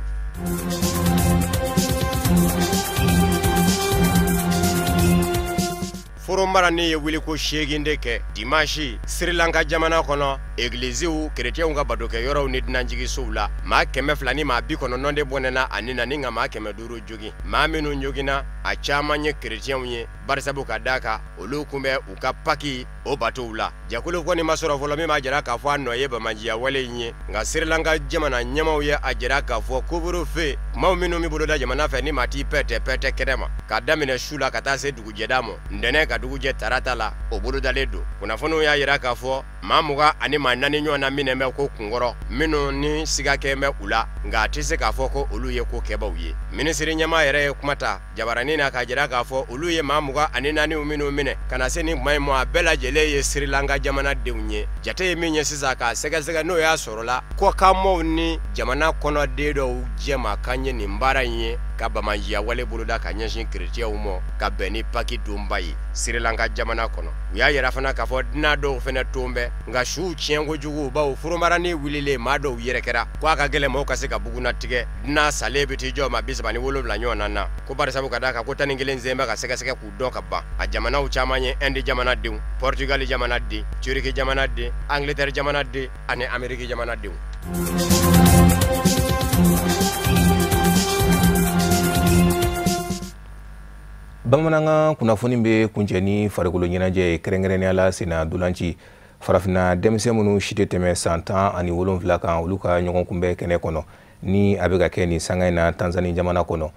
Forombarani ye wuliko 8 de kɛ dimanche Sri Lanka jamana kɔnɔ, egiliziw, kerecɛnw ka batokɛyɔrɔw ni dunanjiginsow la. Maa 290 de bɔnɛna ani na ni ka maa 500 jogin. Maa minnu joginna a caman ye kerecɛnw ye, barisabu ka d'a kan olu kun bɛ u ka paki o batow la. Jɛkulu kɔni ma sɔrɔ fɔlɔ min b'a jira k'a fɔ a nɔ ye bamajiya wale in ye, nka Sri Lanka jamana ɲɛmaaw ye a jira k'a fɔ couvre-feu kumaw minnu bɛ boloda jamana fɛ ni maa t'i pɛtɛ kɛnɛ ma, k'a daminɛ su la ka taa se dugujɛda ma, ntɛnɛn ka dugujɛ tarata la, o bolodalen don. Kunnafoniw y'a jira k'a fɔ maa 24 ɲɔgɔn na minɛ bɛ ko kunkɔrɔ, minnu ni siga kɛ bɛ u la, nka a tɛ se k'a fɔ ko olu ye ko kɛbaw ye. Minisiri ɲɛmaa yɛrɛ ye kuma ta jabaranin na k'a jira k'a fɔ olu ye maa 24 minnu minɛ ka na se nin kuma in ma, a bɛɛ lajɛlen ye Sri Lanka jamanadenw ye. Jate ye min ye sisan k'a sɛgɛsɛgɛ n'o y'a sɔrɔla kɔkanmɔgɔw ni jamana kɔnɔden dɔw jɛma kan ye nin baara in ye ka bamajiya wale boloda ka ɲɛsin kerecɛnw ma ka bɛn ni paki donba ye Sri Lanka jamana kɔnɔ. U y'a yira fana k'a fɔ dunan dɔw fana ton bɛ, nka suw tiɲɛ kojugu bawo forombarani wulilen maa dɔw yɛrɛ kɛra ko a ka gɛlɛn maaw ka se ka bugunnatigɛ. Dunan salen bɛ t'i jɔ maa 37 ɲɔgɔn na, ko barisabu ka d'a kan ko 11 sen bɛ ka sɛgɛsɛgɛ k'u dɔn ka ban. A jamanaw caman ye Inde jamanadenw, Portugal jamanaden, Turki jamanaden, Angleterre jamanaden ani Amérique jamanadenw. Bamanankan kunnafoni bɛ kuncɛ ni farikolo ɲɛnajɛ ye, kɛrɛnkɛrɛnnenya la senna dolanci. Farafinna denmisɛn minnu si tɛ tɛmɛ san 17 kan, olu ka ɲɔgɔn kunbɛn kɛnɛ kɔnɔ ni a bɛ ka kɛ nin sanga in na Tanzanie jamana kɔnɔ.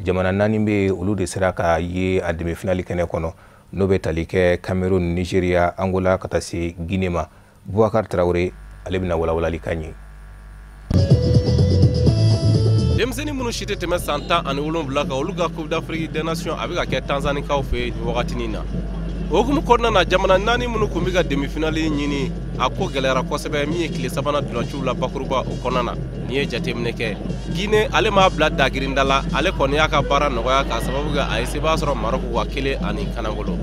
Jamana 4 bɛ yen, olu de sera ka ye a demi-finale kɛnɛ kɔnɔ, n'o bɛ tali kɛ Cameroun, Nigeria, Angola ka taa se Guinée ma. Boubacar Traoré ale bɛna walawalali k'an ye. Denmisɛnnin minnu si tɛ tɛmɛ san 17 kan, olu ka Coupe d'Afrique des Nations a bɛ ka kɛ Tanzanikaw fɛ yen nin wagatinin na. O hukumu kɔnɔna na, jamana naani minnu tun bɛ ka demi-finale ɲini, a ko gɛlɛyara kosɛbɛ. Min ye tile sabanan dulanciw la bakuruba o kɔnɔna na, n'i ye jateminɛ kɛ, Guinée ale m'a bila dagirinda la, ale kɔni y'a ka baara nɔgɔya k'a sababu kɛ a ye sebaya sɔrɔ Maroc ka kelen ani kanangolo.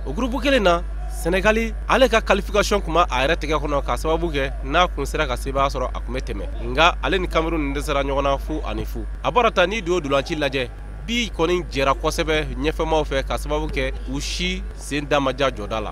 O groupe kelen na, Senegali ale ka qualification kun ma a yɛrɛ tɛgɛ kɔnɔ, k'a sababu kɛ n'a kun sera ka sebaya sɔrɔ, a kun bɛ tɛmɛ, nka ale ni Cameroun dɛsɛra ɲɔgɔn na 0-0. A bɔra ta n'i don dulanci lajɛ bi kɔni jɛra kosɛbɛ ɲɛfɛmaw fɛ, k'a sababu kɛ u si sen da ma ja jɔda la.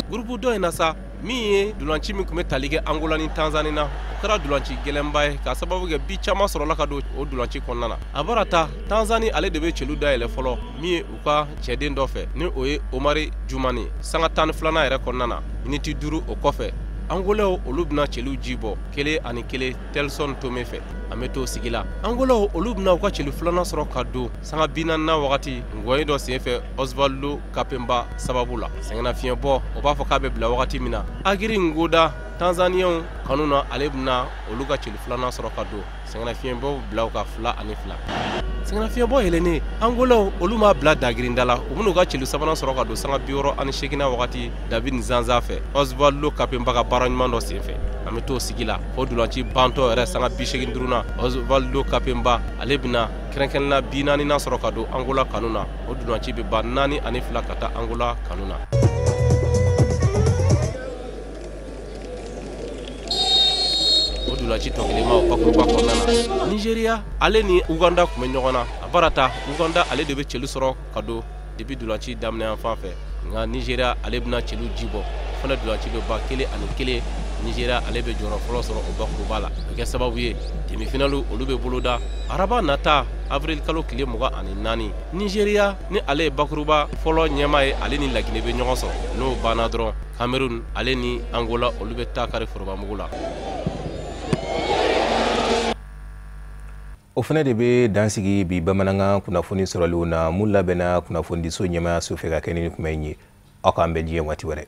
Groupe dɔ in na sa, min ye dulanci min tun bɛ tali kɛ Angola ni Tanzanie na, o kɛra dulanci gɛlɛnba ye, k'a sababu kɛ bi caman sɔrɔla ka don o dulanci kɔnɔna na. A bɔra ta, Tanzanie ale de bɛ celu dayɛlɛ fɔlɔ, min ye u ka cɛden dɔ fɛ, ni o ye Omari Jumani, sanga 12nan yɛrɛ kɔnɔna na. Miniti 5 o kɔfɛ, Angolais olu bɛna celu ji bɔ 1-1 Telson Tome fɛ. An bɛ t'o sigi la, Angolais olu bɛna u ka celu filanan sɔrɔ ka don sanga 40nan wagati ngɔye dɔ senfɛ Osvaldo Kapemba sababu la. Sɛgɛnnafiɲɛbɔ o b'a fɔ k'a bɛ bila wagati min na, Agiri Ngoda Tanzanienw kanu na, ale bɛna olu ka celu filanan sɔrɔ ka don. Sɛgɛnnafiɲɛbɔ bila u ka 2-2. Sɛgɛnnafiɲɛbɔ yɛlɛnnen, Angolais olu m'a bila dagirinda la, u bɛn'u ka celu sabanan sɔrɔ ka don sanga 68nan wagati David Nzanza fɛ, Osvaldo Kapemba ka baara ɲuman dɔ senfɛ. An bɛ t'o sigi la o dulanci bantɔ yɛrɛ sanga 85nan, Osvaldo Kapemba ale bɛna kɛrɛnkɛrɛnnenya 40nan sɔrɔ ka don Angola kanu na. O dulanci bɛ ban 4-2 ka taa Angola kanu na. O dulanci tɔ kelen ma o bakuruba kɔnɔna na, Nigeria ale ni Uganda tun bɛ ɲɔgɔn na. A baara ta, Uganda ale de bɛ celu sɔrɔ ka don depuis dulanci daminɛ yan fan fɛ, nka Nigeria ale bɛna celu ji bɔ. O fana dulanci bɛ ban 1-1. Nigeria ale bɛ jɔyɔrɔ fɔlɔ sɔrɔ o bakuruba la. O bɛ kɛ sababu ye demi-finale olu bɛ boloda araba nata, avril kalo tile 24. Nigeria ni ale ye bakuruba fɔlɔ ɲɛmaa ye, ale ni Laginɛ bɛ ɲɔgɔn sɔrɔ. N'o banna dɔrɔn, Cameroun ale ni Angola olu bɛ taa kari forobamugu la. O fana de bɛ dansigi bi bamanankan kunnafoni sɔrɔlenw na, mun labɛnna kunnafonidiso ɲɛmaayaso fɛ ka kɛ ni kuma in ye. Aw k'an bɛn diɲɛ waati wɛrɛ.